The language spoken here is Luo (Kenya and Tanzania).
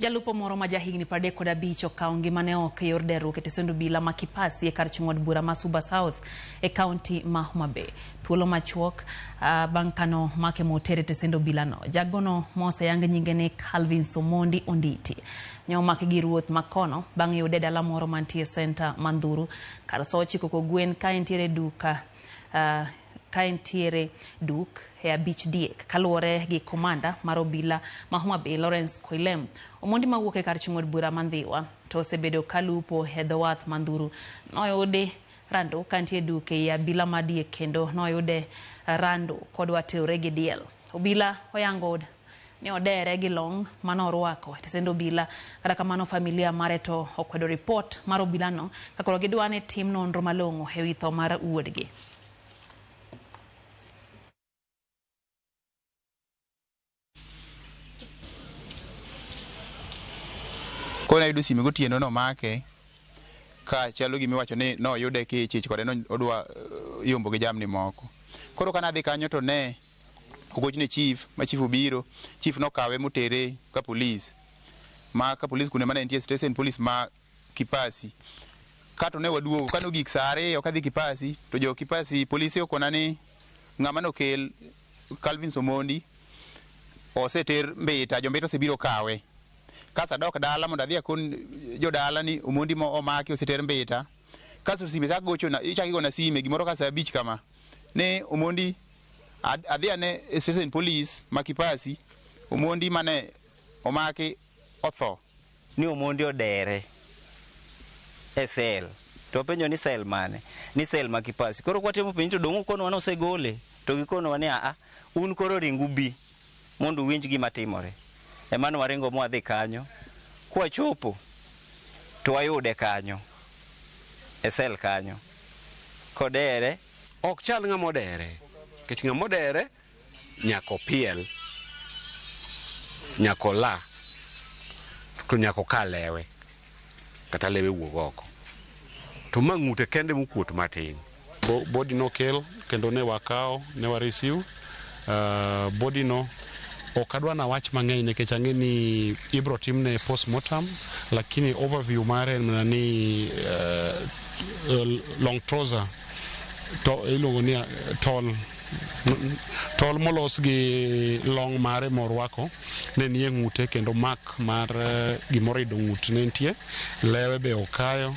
Jalupo moro ma jahigni 35 okawo ngimane oko e yor derruok e tesend obila ma Kipasi e kar chung' od bura ma Suba South e kaunti ma Homa Bay. Thuolo machuok bang' kano make motere e tesend obilano. Jagono moseyang nyinge ni Calvin Somondi Onditi. Ne omake gi ruoth makono bang' yude e dala moro mantie senta ma Ndhuru kar saa 9 kogwen ka entiere duka ka entiere duk e abich diek kaluwore gi komanda mar obila ma Homa Bay Lawrence Koilem. Omondi mawuok e kar chung' od bura ma Ndhiwa to osebedo kalupo e dho wath ma Ndhuru noyudi rando kantie duk ei abila ma diek kendo noyude rando kodwa terore gi diel. Obila oyango ni odere gi long manorwako e tesend obila. Kata kamano familia mare to okwedo ripot mar obilano ka koro gidwa ni tim nonro malong'o e wi tho mar wuodgi. Koro nayudo sime gotieno nomake ka chalo gima iwacho ni noyude kichich kode no odwa yombo gi jamni moko. Koro ka nadhi kanyo to ne ogochne chief ma chief obiro, chief nokawe motere ka polis. Ma ka polis kuno mane nitie station police ma Kipasi. Kato ne waduogo, kane ogik saa 2 kadhi Kipasi to jo Kipasi polise okona ni ng'ama nokel Calvin Somondi oseter Mbita, jo Mbita osebiro kawe. Kasto adok dala mondo adhi akon jodala ni Omondi mo omaki oseter Mbita. Kasto sime chak gochona, ichak igona sime gimoro ka saa 5 kama ni Omondi adhi ane e station police ma Kipasi, Omondi mane omaki otho. Ni Omondi odere e sel. To wapenjo ni sel mane? Ni sel ma Kipasi. Koro kwatemo penjo to dong' ukonowa ni osegole? To gikonowa ni aa, un koro ringu bi mondo uwinj gima timore. Ema waringo mwadhi kanyo. Kwachopo to wayude kanyo e sel kanyo kodere. Ok chal ng'ama odere, nikech ng'ama odere nyaka opiel, nyaka ola, to nyaka oka lewe, kata lewe wuog oko. To ma ng'ute kende mokuot matin. Body nokel kendo ne wakawo, ne wa receive body no. Ok adwa na wach mang'eny nikech ang'e ni ibro timne postmortem, lakini overview mare en mana ni long trouser to iluongo ni tol tol molos gi long mare morwako ne nie ng'ute, kendo mark mar gimoro ido ng'ut ne nitie, lewe be okayo.